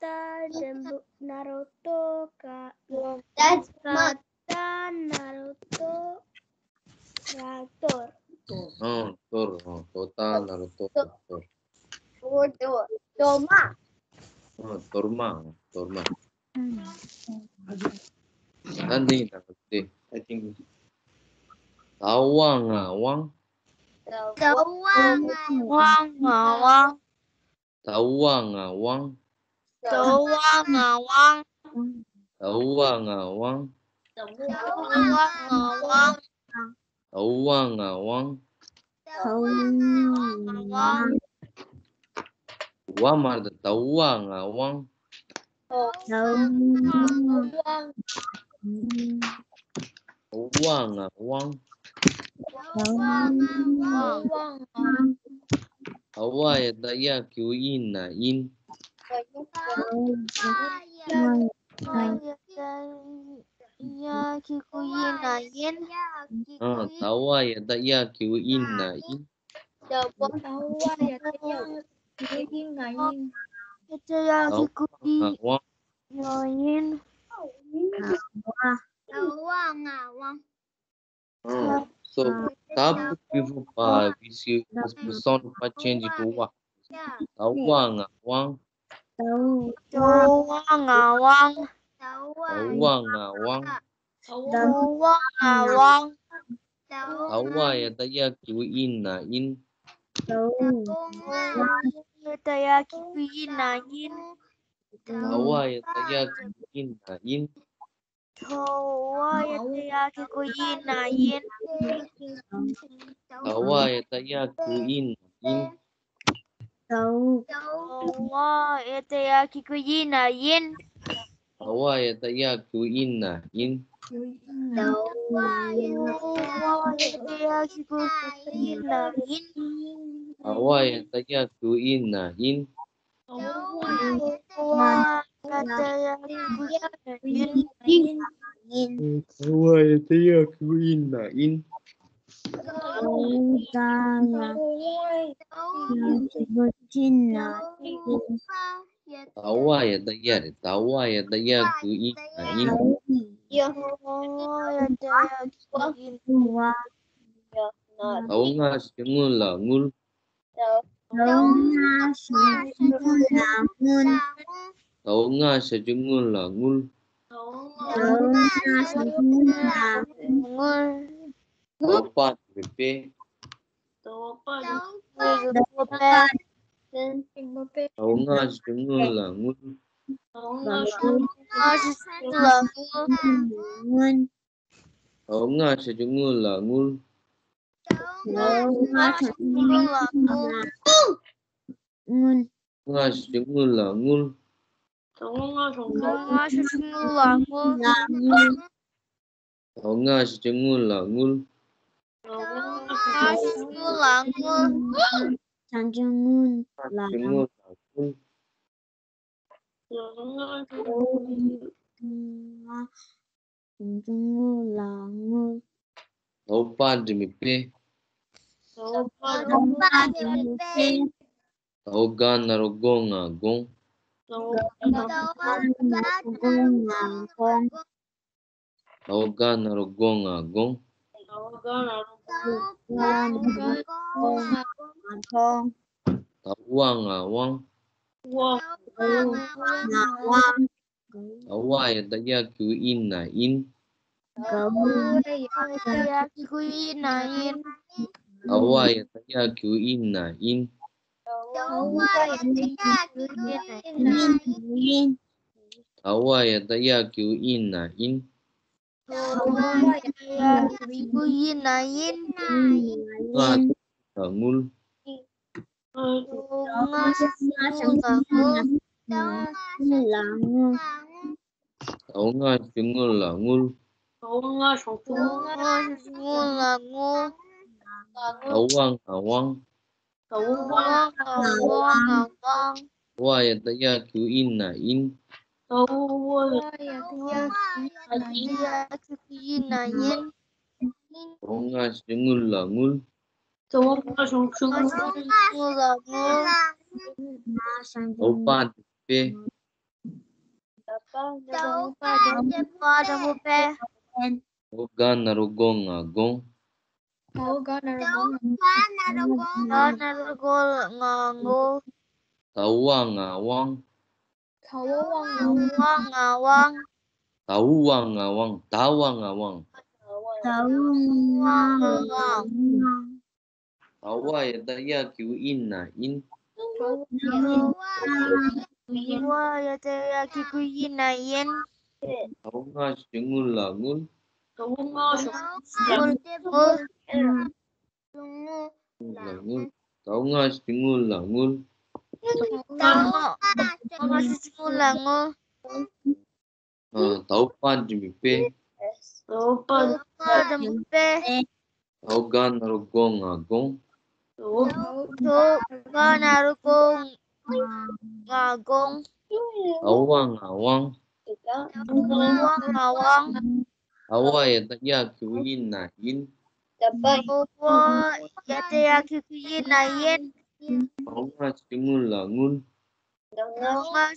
ད་རིང་པོ་ན་རོ་ཏོ་ག་ད་ད་ན་རོ་ཏོ་ར་གཏོར། ཨང་། གཏོར། ཨང་། དོ་ད་ན་རོ་ཏོ་ག་གཏོར། འོ་དོ་དོ་མ། ཨང་། གཏོར་མ། ཨང་། གཏོར་མ། ད་འདི་ཡིན་ད། འདི་I think ད་ཝ་ང་ཝང་། ད་ཝ་ང་ཝང་། ད་ཝ་ང་ཝང་། ད་ཝ་ང་ཝང་། ད་ཝ་ང་ཝང་། ད་ཝ་ང་ཝང་། ད་ཝ་ང་ཝང་། ད་ཝ་ང་ཝང་། ཝ་མ་རེད། ད་ཝ་ང་ཝང་། ད་ཝ་ང་ཝང་། ད་ཝ་ང་ཝང་། ད་ཝ་ང་ཝང་། ད་ཝ་ཡ་ད་ཡ་གི་གུ་ཨི་ན་ཨིན། ད་ཝ་ཡ་ད་ཡ་གི་གུ་ཨི་ན་ཨིན། ཨ། ད་ཝ་ཡ་ད་ཡ་གི་གུ་ཨི་ན་ཨིན། ད་ཝ་ཡ་ད་ཡ་གི་གུ་ཨི་ན་ཨིན། ད་ཝ་ང་ཝང་། ཨིན། ད་ཝ་ང་ཝང་། ཨ། So, ད་ཕུ་གི་ཕུ་པ་བི་སི་ཡུ་ཨེས་པི་སོན་པ་ཅན་གྱི་ཕུ་བ། ད་ཝ་ང་ཝང་། ད་ཝ་ང་ཝང་། ད་ཝ་ང་ཝང་། ད་ཝ་ང་ཝང་། ད་ཝ་ཡ་ད་ཡ་གི་གུ་ཨི་ན་ཨིན། ད་ཝ་ཡ་ད་ཡ་གི་གུ་ཨི་ན་ཨིན། ད་ཝ་ཡ་ད་ཡ་གི་གུ་ཨི་ན་ཨིན། ད་ཝ་ཡ་ད་ཡ་གི་གུ་ཨི་ན་ཨིན། ད་ཝ་ཡ་ད་ཡ་གི་གུ་ཨི་ན་ཨིན། ད་ཝ་ཡ་ད་ཡ་གི་གུ་ཨི་ན་ཨིན། ད་ཝ་ཡ་ད་ཡ་གི་གུ་ཨི་ན་ཨིན། ད་ཝ་ཡ་ད་ཡ་གི་གུ་ཨི་ན་ཨིན། ད་ཝ་ཡ་ད་ཡ་གི་གུ་ཨི་ན་ཨིན། ད་ཝ་ཡ་ད་ཡ་གི་གུ་ཨི་ན་ཨིན། ད་ཝ་ཡ་ད་ཡ་གི་གུ་ཨི་ན་ཨིན། ད་ཝ་ཡ་ད་ཡ་གི་གུ་ཨི་ན་ཨིན། ད་ཝ་ཡ་ད་ཡ་རེད། ད་ཝ་ཡ་ད་ཡ་གི་གུ་ཨི་ན་ཨིན། ད་ཝ་ཡ་ད་ཡ་གི་གུ་ཨི་ན་ཨིན། ད་ཝ་ང་ཞབས་ཀྱུ་ངུ་ལ་ངུལ། ད་ཝ་ང་ཞབས་ཀྱུ་ངུ་ལ་ངུལ། ད་ཝ་ང་ཞབས་ཀྱུ་ངུ་ལ་ངུལ། ད་ཝ་ང་ཞབས་ཀྱུ་ངུ་ལ་ངུལ། ད་ཝ་པ་རེད་པས། ད་ཝ་པ་རེད་པས། ད་ཝ་ང་ཞབས་ཀྱུ་ངུ་ལ་ངུལ། ད་ཝ་ང་ཞབས་ཀྱུ་ངུ་ལ་ངུལ། ད་ཝ་ང་ཞབས་ཀྱུ་ངུ་ལ་ངུལ། ད་ཝ་ང་ཞབས་ཀྱུ་ངུ་ལ་ངུལ། ད་ཝ་ང་ཞབས་ཀྱུ་ངུ་ལ་ངུལ། ད་ཝ་ང་ཞབས་ཀྱུ་ངུ་ལ་ངུལ། ད་ཝ་ང་ཞབས་ཀྱུ་ངུ་ལ་ངུལ། ད་ཝ་ང་ཞབས་ཀྱུ་ངུ་ལ་ངུལ། ཞབས་ཀྱུ་ངུ་ལ་ངུལ། ད་ཝ་ང་ཞབས་ཀྱུ་ངུ་ལ་ངུལ། ད་ཝ་པ་འགྲེང་བུ་པའི། ད་ཝ་པ་འགྲེང་བུ་པའི། ད་ཝ་ག་ན་རོ་གོ་ང་དགོངས། ད་ཝ་ག་ན་རོ་གོ་ང་དགོངས། ད་ཝ་ག་ན་རོ་གོ་ང་དགོངས། ད་ཝ་ག་ན་རོ་གོ་ང་དགོངས། ད་ཝ་ང་དབང་། ད་ཝ་ང་དབང་། ད་ཝ་ཡ་ད་ཡ་གི་གུ་ཨིན་ན་ཨིན། ད་ཝ་ཡ་ད་ཡ་གི་གུ་ཨིན་ན་ཨིན། ད་ཝ་ཡ་ད་ཡ་གི་གུ་ཨིན་ན་ཨིན། ད་ཝ་ཡ་ད་ཡ་གི་གུ་ཨིན་ན་ཨིན། ད་ཝ་ཡ་ད་ཡ་གི་གུ་ཨིན་ན་ཨིན། ད་ ཡ་ཡ་གི་གུ་ཡི་ན་ཡིན། ང་ལ་ངུལ། ང་ཞང་ལ་ངུལ། ལ་ངུལ། ད་ང་ཞང་ངུལ་ལ་ངུལ། ད་ང་ཞང་ངུལ་ལ་ངུལ། ད་ཝ་ང་ཝང་། ད་ཝ་ང་ཝང་། ཝ་ཡ་ད་ཡ་གི་གུ་ཡི་ན་ཡིན། ད་ཝ་ཡ་ད་ཡ་གི་གུ་ཡི་ན་ཡིན། ཡ་གི་གུ་ཡི་ན་ཡིན། ད་ང་ཞང་ངུལ་ལ་ངུལ། ད་ང་ཞང་ངུལ་ལ་ངུལ། ད་པ་དེ་པེ། ད་པ་དེ་པེ། ད་ག་ན་རོ་གོ་ང་གོང་། ད་ག་ན་རོ་གོ་ང་གོང་། ད་ཝ་ང་ཝང་། ད་ཝ་ང་ཝང་། ད་ཝ་ང་ཝང་། ད་ཝ་ང་ཝང་། ད་ཝ་ང་ཝང་། ད་ཝ་ཡ་ད་ཡ་གི་གུ་ཡི་ན་ཡིན། ད་ཝ་ཡ་ད་ཡ་གི་གུ་ཡི་ན་ཡིན། ད་ང་ཞང་ངུལ་ལ་ངུལ། ད་ང་ཞང་ངུལ་ལ་ངུལ། ད་ང་ཞང་ངུལ་ལ་ངུལ། ད་ང་ཞང་ངུལ་ལ་ངུལ། ཨ། ད་པ་འགྲེང་བུ་པེ། ད་པ་འགྲེང་བུ་པེ། ད་ག་ན་རོ་གོ་ང་གོང་། ད་ག་ན་རོ་གོ་ང་གོང་། ད་ཝ་ང་ཝང་། ད་ཝ་ང་ཝང་། ད་ཝ་ཡ་ད་ཡ་གི་གུ་ཡི་ན་ཡིན། ད་ཝ་ཡ་ད་ཡ་གི་གུ་ཡི་ན་ཡིན། ད་ང་ཞང་ངུལ་ལ་ངུལ། ད་ང་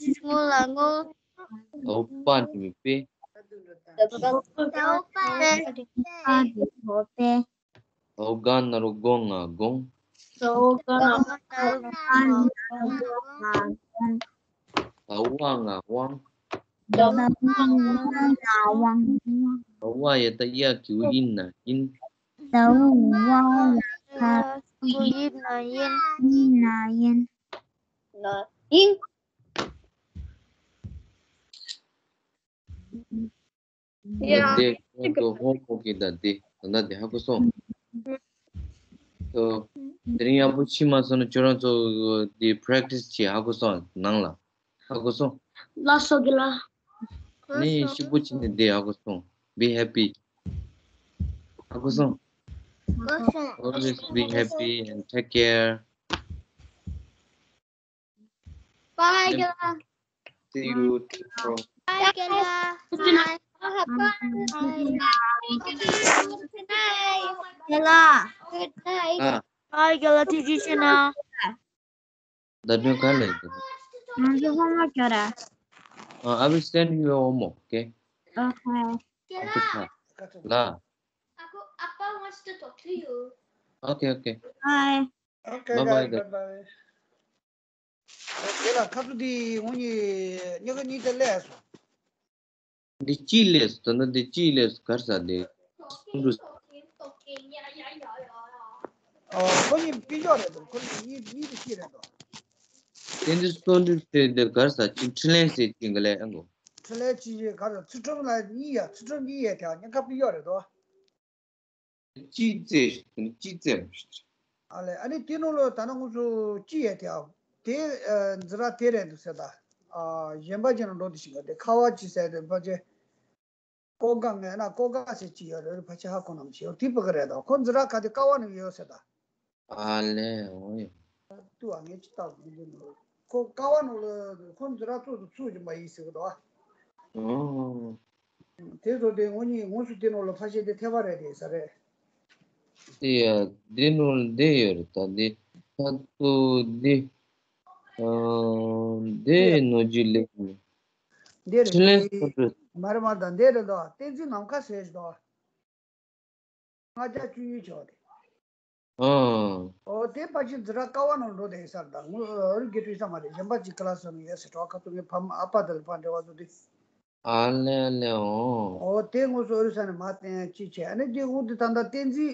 ཞང་ངུལ་ལ་ངུལ། ད་པ་འགྲེང་བུ་པེ། ད་པ་འགྲེང་བུ་པེ། ད་ག་ན་རོ་གོ་ང་གོང་། ད་ག་ན་རོ་གོ་ང་གོང་། ད་ཝ་ང་ཝང་། ད་ཝ་ང་ཝང་། ད་ཝ་ཡ་ད་ཡ་གི་གུ་ཡི་ན་ཡིན། ད་ཝ་ཡ་ད་གི་གུ་ཡི་ན་ཡིན། ཡིན་ན་ཡིན། ན་ཡིན། ཡ། དེ་ཁོང་ཚོ་ཧོམ་ཝོག་གི་ད་དེ་ད་ལྟ་དེ་ཧ་གོ་སོང་། ཨོ། དེ་རིང་ཡག་པོ་ཕྱིན་མ་སོང་ན་ཁྱོད་རང་ཚོ་དེ་པེ་རེག་ཊི་སི་བྱེད། ཧ་གོ་སོང་། ནང་ལ་ཧ་གོ་སོང་། ལགས་སོ་རྒན་ལགས། ནི་ཤི་པོ་ཅི་ནི་དེ་ཧ་གོ་སོང་། Be happy. ཧ་གོ་སོང་། Always be happy and take care. Bye, Gala. See you tomorrow. Bye, Gala. Bye. Good night. Gala. Good night. Ah. Bye, Gala. Teacher Shana. ད་དོན་ག་ལས་འདུག་ང་ཚོ་ཧོམ་ཝོག་རྒྱག་ར། Uh, I will send you a homework, okay? Okay. Okay, ལ། Okay, okay. Bye. Okay, bye bye, guys, bye bye. དེ་ལ་ཁ་ཐུག་དེ་ངོ་གཉིས་ཉི་ག་གཉིས་དེ་ལས་སོ། འདི་ཅི་ལས་སོ། ད་ནི་འདི་ཅི་ལས་སོ། གར་ས་དེ་སུ་འདུག་ཨོ། ཁོ་གཉིས་པི་ཡོག་རེད་འདུག་ཁོ་གཉིས་གཉིས་དེ་ཅི་རེད་འདུག་དེ་འདི་སོ་འདི་དེ་འདི་གར་ས་ཅི་འཕྲིན་ལས་ཟེར་ཅི་ག་ལས་ཨང་གོ། འཕྲིན་ལས་ཅི་ཡི་གར་ས་ཚུལ་ཁྲིམས་ལ་གཉིས་ཡ། ཚུལ་ཁྲིམས་གཉིས་ཡ་དེ་ཉེན་ཁ་པི་ཡོག་རེད་འདུག་ཅི་ཙེ་ཅི་ཙེ། ཨ་ལས། ཨ་ནི་དེ་ནང་ལ་ད་ནང་ངོ་སོ་ཅི་ཡ་དེ་ཨ། དེ་ཨ་འཛི་ར་དེ་རེད་འདུག་ཟེར་ད། ཨ་གཞན་པ་ཅི་ན་འགྲོ་དེ་ཞིག་ག་དེ་ཁ་བ་ཅི་ཟེར་དེ་ཕ་ཅེ། ཀོ་ག་ངས་ན་ཀོ་ག་ཟེར་ཅི་ཡོད་རེད། ཕ་ཆེ་ཧ་གོ་ནམ་ཞིག་ཡོད་དེ་བུ་ག་རེད་དོ། ཁོ་འཛི་ར་ག་དེ་ཀ་བ་ནང་ཡོད་ཟེར་ད། ཨ་ལས། འོ་ཡ། ཏུ་ཨ་ངས་ཅི་ལྟ་བུ་འདི་ནོ། ཁོ་ཀ་བ་ནང་ལ་ཁོ་འཛི་ར་ཙོག་ཏུ་ཚུགས་ཀྱི་མ་ཡིན་ཟེར་གི་འདུག་ཨ། ཨོ། དེ་ཚོ་དེ་ངོ་གཉིས་ངོ་སུ་དེ་ནང་ལ་ཕ་ཤེ་དེ་ཐེ་བ་རེད་དེ་ས་རེད། དེ་ཡ་དེ་ནང་ལ་དེ་ཡོད་རེད་ད། དེ་ད་ཏུ་དེ། ཨ་དེ་ནོ་ཇི་ལེ། འདི་རེད། ཕྲིན་ལས་འདི་སོ་སོ། མ་རེད་མ་རེད། ད་འདི་རེད་དོ། བསྟན་འཛིན་ནམ་མཁའ་ཟེར་ཞིག་དོ། ལྔ་བརྒྱ་བཅུ་གཉིས་བྱས་པ་དེ། ཨང་། ཨོ་དེ་ཕལ་ཆེར་འཛི་ར་ཀ་བ་ནང་འགྲོ་དེ་ས་རེད་ད། ངོ་རིག་གི་ཐུག་ས་མ་རེད། གཞན་པ་ཅིག་ཀི་ལ་སི་ནང་ཡོད་ཟེར་གྲོགས་ཁ་ཐུག་ངའི་ཕ་མ་ཨ་ཕ་དེ་ལ་ཕར་འབྲེལ་བ་བཟོ་དུས། ཨ་ལེ་ཨ་ལེ། ཨོ། ཨོ་དེ་ངོ་སོ་རི་ས་ནས་མ་བསྟན་ཅི་བྱས། ཨ་ནི་དེ་འུ་དེ་ད་ལྟ་བསྟན་འཛིན་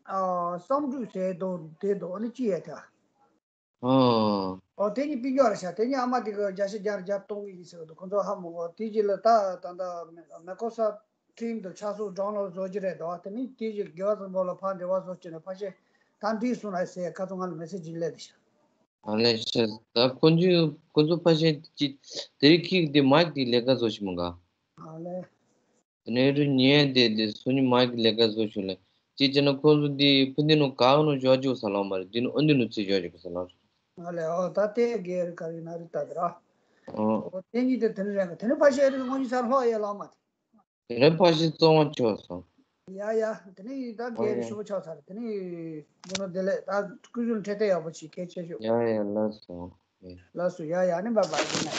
ཨ་བསམ་གྲུབ་ཟེར་དོ་དེ་དོ། ཨ་ནི་ཅི་ཡས་ཐལ། ཨོ། ཨོ་དེ་གཉིས་སྤུན་ཀྱག་རེད་ཤག་དེ་གཉིས་ཨ་མ་དེ་གི་བརྒྱ་ཆ་བརྒྱ་རེ་བརྒྱ་གཏོང་གི་ཡིན་ཟེར་གི་འདུག་ཁོ་ཚོ་ཧ་མ་གོ། དེ་རྗེས་ལ་ད་ད་ད་མེ་ཀོ་ས་ ཁྲིམས་དང་ཆ་ཚང་སྒྲིག་ལམ་བཟོ་རྒྱུ་རེད་དོ། དེ་ནི་དེ་བཞིན་རྒྱལ་བ་ཙོང་ཁ་པ་ལ་ཕར་འབྲེལ་བ་བཟོ་བྱས་ནས་ཕར་ཕྱིན་ད་འགྲིག་སོང་ན་ཟེར་ཁ་ཚོ་ང་ལ་མེ་སེ་ཇི་སླེབས་བསྡད་ཤག་ཨ་ལས་ཤག་ད་ཁོ་ཚོས་ཁོ་ཚོ་ཕར་ཕྱིན་ཅི་དེ་རིང་ཁྱེད་ཀྱི་དེ་མའིག་དེ་ལས་ཀ་བཟོ་ཞིག་མ་ག་ཨ་ལས། དེ་ནས་རུ་ཉན་དེ་དེ་སོ་ཉི་མའིག་ལས་ཀ་བཟོ་ཞིག་ལ་ཅི་བྱས་ན་ཁོ་ཚོ་དེ་ཕུ་འདི་ནང་ག་ནང་བཞག་རྒྱུ་ས་ལོག་མ་རེད། དེ་ནང་ཨ་འདི་ནང་ཚུར་བཞག་རྒྱུ་ས་ལོག་རེད། ཨ་ལས། ཨོ་ད་དེ་གེ་རི་ག་རི་ན་རི་ད་དེ་ར། ཨོ། ཨོ་དེ་གཉིས་དེ་དེ་ནི་རེད། དེ་ནི་ཕར་ཕྱིན་རི་དངོས་གཞི་ས་ལོག་ཡས་ལོག་མ་དེ། དེ་ནས་ཕར་ཕྱིན་བཙོང་བ་ཆོག་སོང་། ཡ་ཡ། དེ་ནས་ད་ཨོ་གལ་ཡ། ཞུ་བ་ཆགས་ཚར། དེ་ནས་དགོང་དྲོ་བདེ་ལེགས། ད་སྐུ་གཟུགས་འཕྲོད་བསྟེན་ཡག་པོ་བྱེད། གལ་ཆེ་ཤོས། ཡ་ཡ་ལགས་སོ། ཡ། ལགས་སོ། ཡ་ཡ་ནི་བཱའི་བཱའི།